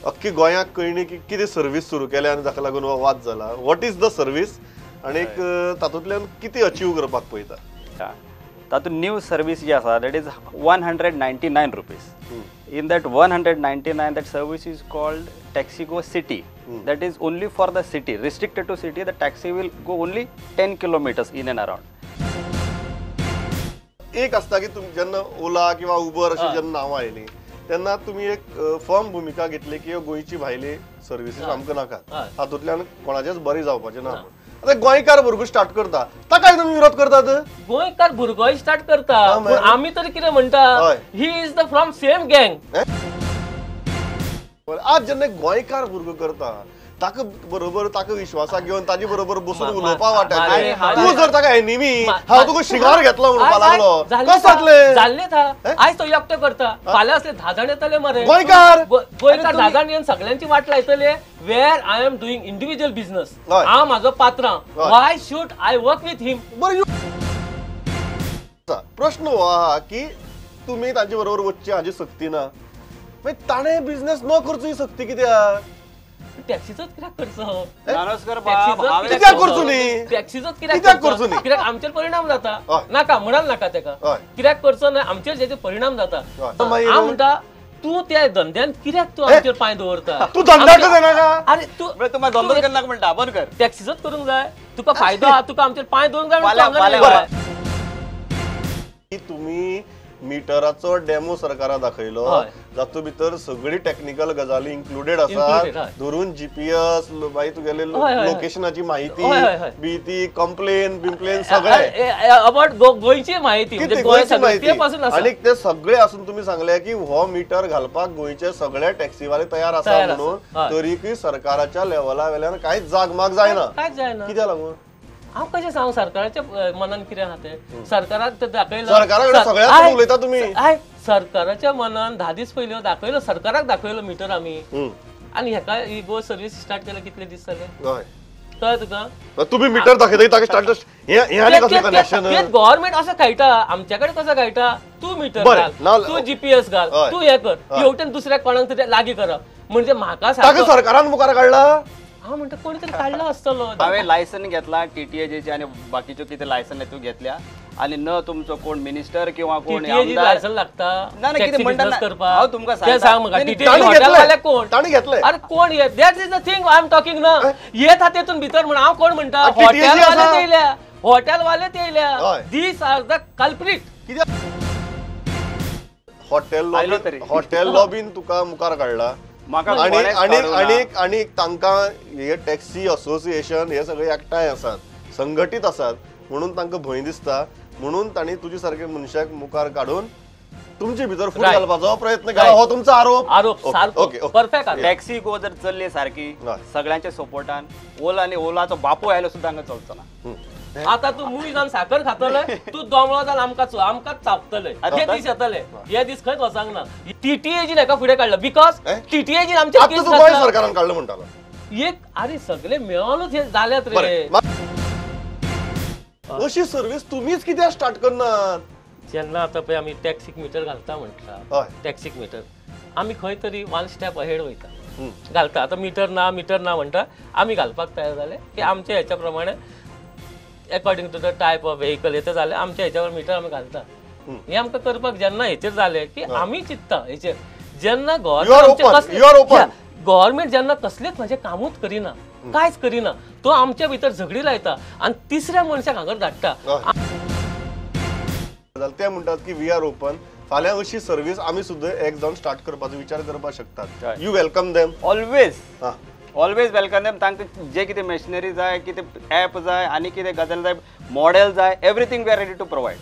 अख्खी गोंयाक कळणी की कितें सर्वीस सुरू केल्या आनी ताका लागून हो वाद जाला. What is the service आनी तातूंतल्यान कितें अचीव करपाक पळयता? तातूंत न्यू सर्वीस जी आसा that is 199 rupees. In that 199 that service is called TaxiGo City. That is only for the city, restricted to city. The taxi will go only 10 kilometers in and around. एक आसता की तुमी जेन्ना ओला किंवा Uber अशी जेन्ना नांवां आयलीं तेन्ना तुमी एक फर्म भुमिका घेतली की गोंयची भायली सर्विसीस आमकां नाकात, तातूंतल्यान कोणाचेंच बरें जावपाचें ना. आतां गोंयकार भुरगो स्टार्ट करता ताकाय तुमी विरोध करतात. गोंयकार भुरगोय स्टार्ट करता, आमी तर कितें म्हणटा, he is the from same gang. आज जेन्ना गोंयकार भुरगो करता ताका बरोबर ताका विश्वासाक घेवन ताजे बरोबर बसून उलोवपा वाट्याचें, तूं जर ताका एनिमी हांव तुका शिगार घेतलो म्हणपाक लागलो कशें जातलें? जाल्लें था. आयज तो एकटो करता, फाल्यां असले 10 जाण येतले मरे. गोंयकार गोंयकार 10 जाण येवन सगळ्यांची वाट लायतले. Where I am doing individual business, हांव म्हाजो पात्रांव, why should I work with him? बरें, प्रश्न हो आहा की तुमी तांचे बरोबर वचचें हाजी सक्ती ना, मागीर ताणें बिझनेस न करचो ही सक्ती कित्याक? टॅक्सीचोच कित्याक करचो? कित्याक करचो न्ही? टॅक्सीचोच कित्याक करचो न्ही? कित्याक आमचेर परिणाम जाता. नाका म्हणाल नाका तेका, कित्याक करचो ना, आमचेर जेचे परिणाम जाता. हांव म्हणटा तूं त्या धंद्यान कित्याक तूं आमचेर पांय दवरता? तूं धंद्याक जायना. अरे तूं धंदो करनाका म्हणटा, बंद कर. टॅक्सीचोच करूंक जाय, तुका फायदो आहा, तुका आमचेर पांय दवरूंक जाय. तुमी मिटराचो डेमो सरकारा दाखयलो जातूंत भितर सगळी टॅक्निकल गजाली इन्क्लुडेड आसा, धरून जीपीएस, मागीर तुगेले लोकेशनाची माहिती बी ती कंप्लेन बिम्प्लेन सगळें अबाउट गोंयची माहिती, गोंयची माहिती. आनी ते सगळे आसून तुमी सांगले की हो मिटर घालपाक गोंयचे सगळे टॅक्सीवाले तयार आसा म्हणून, तरीकय सरकाराच्या लेवला वेल्यान कांयच जागमाग जायना. कांयच जायना कित्याक लागून? हांव कशें सांगू सरकाराच्या मनान कितें आहा तें? सरकाराक तें दाखयलां, सरकारा कडेन सगळ्याक उलयता तुमी. आय सरकाराच्या मनान 10 दीस पयलीं दाखयलो, सरकाराक दाखयलो मिटर आमी. आनी हेका ही गो सर्वीस स्टार्ट केल्या कितले दीस जाले कळ्ळें तुका? तुमी मिटर दाखयता ताका स्टार्ट तेच गव्हर्मेंट असो खेळटा आमच्या कडेन. कसो खेळटा? तूं मिटर घाल, तूं जीपीएस घाल, तूं हें कर, हेवटेन दुसऱ्या कोणाक तरी लागीं करप. म्हणजे म्हाका सरकारान मुखार काडला. हांव म्हणटा कोणी तरी काडला आसतलो. हांवें लायसन घेतला टीटीएजीचे आनी बाकीच्यो कितें लायसन तूं घेतल्या, आनी न तुमचो कोण मिनिस्टर किंवा कोण लायसन लागता ना ना कितें म्हणटा हांव तुमकां सांगता कोण ताणें घेतलें. अरे कोण हे? That is the thing I am talking ना. येत हा तेतून भितर म्हण हांव कोण म्हणटा, हॉटेलवाले येयल्या, हॉटेलवाले येयल्या, these are the culprit. कित्याक हॉटेल हॉटेल लॉबीन तुका मुखार काडला आनी आनी आनी आनी तांकां हे टॅक्सी असोसिएशन हे सगळे एकठांय आसात, संघटीत आसात म्हणून तांकां भंय दिसता, म्हणून तांणी तुजे सारखे मनशाक मुखार काडून तुमचे भितर फूट घालपाचो प्रयत्न केला. हो तुमचो आरोप. आरोप सारको परफेक्ट. टॅक्सी गो जर चल्ली सारकी सगळ्यांच्या सपोर्टान, ओला आनी ओलाचो बापूय आयलो सुद्दां हांगा चलचो ना. आता तूं मूय जावन साकर खातले, तूं दोमळो जावन आमकां आमकां चापतले. हे दीस येतले, हे दीस खंयच वचंक ना. टीटीएजीन हेका फुडें काडलो because टीटीएजीन आमचे सरकारान काडलो म्हणटालो एक. अरे सगळे मेळोनूच हे जाल्यात रे. अशी सर्वीस तुमीच कित्याक स्टार्ट करनात? जेन्ना आतां पळय आमी टॅक्सीक मिटर घालता म्हटला, टॅक्सीक मिटर आमी खंय तरी वन स्टेप अहेड वयता, घालता. आतां मिटर ना मिटर ना म्हणटा, आमी घालपाक तयार जाले की आमच्या हेच्या प्रमाणे according to the type of vehicle येता जाल्यार आमच्या हेच्यावर मिटर आमी घालता. हें आमकां करपाक जेन्ना हेचेर जालें की आमी चिंत्ता हेचेर, जेन्ना गव्हर्मेंट जेन्ना कसलेच म्हाजें कामूच करिना, कांयच करिना, तो आमच्या भितर झगडी लायता आनी तिसऱ्या मनशाक हांगर धाडटा. ते म्हणटात की we are open, फाल्यां अशी सर्वीस आमी सुद्दां एक जावन स्टार्ट करपाचो विचार करपाक शकतात. You welcome them always, always welcome them. तांकां जे कितें मशिनरी जाय, कितें ॲप जाय, आनी कितें गजाल जाय, मॉडेल जाय, everything we are ready to provide.